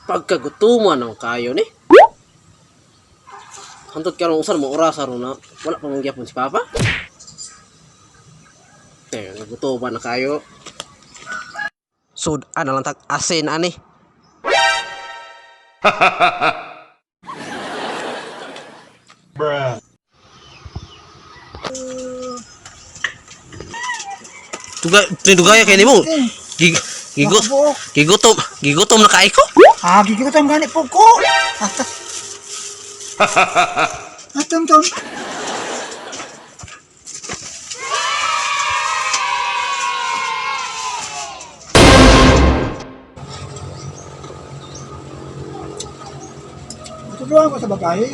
Pagkagutuman ang kayo ni. Hantod karon usan mo oras aron na wala pa man gyapon si Papa. Eh, nagutuman na kayo. Sud ana lang tag asin ani. Bruh. Tugay, tinugaya kay nimo. Gig gigot Makabuok. gigutom, gigutom na kay ko. Ah, gigutom gani po ko. Atom tom. Tutulungan ko sa babae.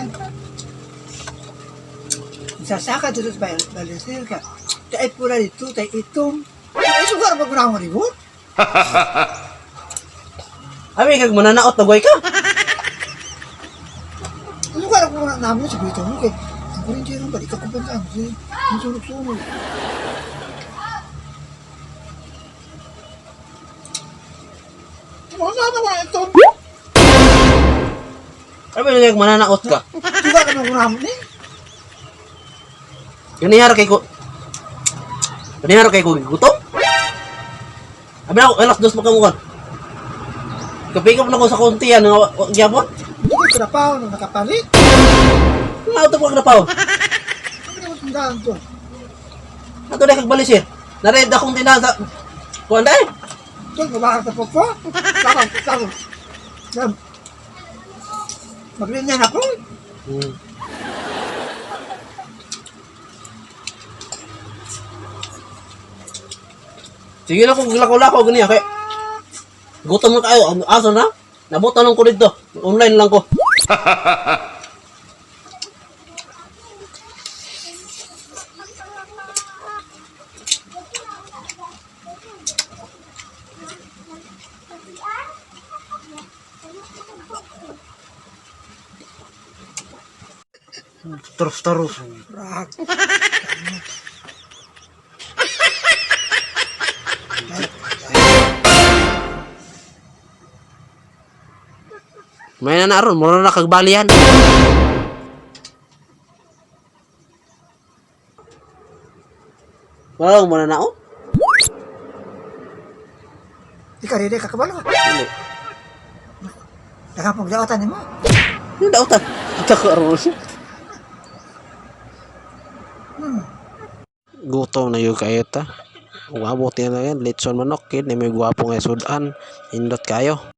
Sasaka dito sa balisir ka. Tayo pula dito, tayo itom. Ay, sugar pa ko na akong ribot. Abi kag mananaot na ka. Sugar ako na namin sa bito mo kay ang kuryente ron balik ako pa si ang sunog-sunog. Wala na ba ito? Abi kag mananaot ka. Sugar ka na namin eh. Ganihara kay ko. Ganihara kay ko gigutom. Abi ako alas dos makamukan. Kapikap na ko sa konti yan nga gyapon. Hindi ko trapaho na nakapalit. Nga pa na paw. Ano naman tindahan to? Ato na kag balisir. Nared akong tindahan sa kuan dai. Tol, mabakar sa po. Tapos, tapos. Maglinyan ako. Sige na kung lako-lako ganiya kay gutom na kayo. Ano asa na? Nabutan lang ko dito. Online lang ko. Terus terus. Rak. May na naron, mura na kagbalian. Wala lang muna na oh. Di ka rede kakabalo. Dili. Nakapong daotan nimo. Yung dautan. Ito ko aron. Gutom na yung kayo ta. Umabot na yan. Litson manok. Kid, may gwapo nga sudan. Indot kayo.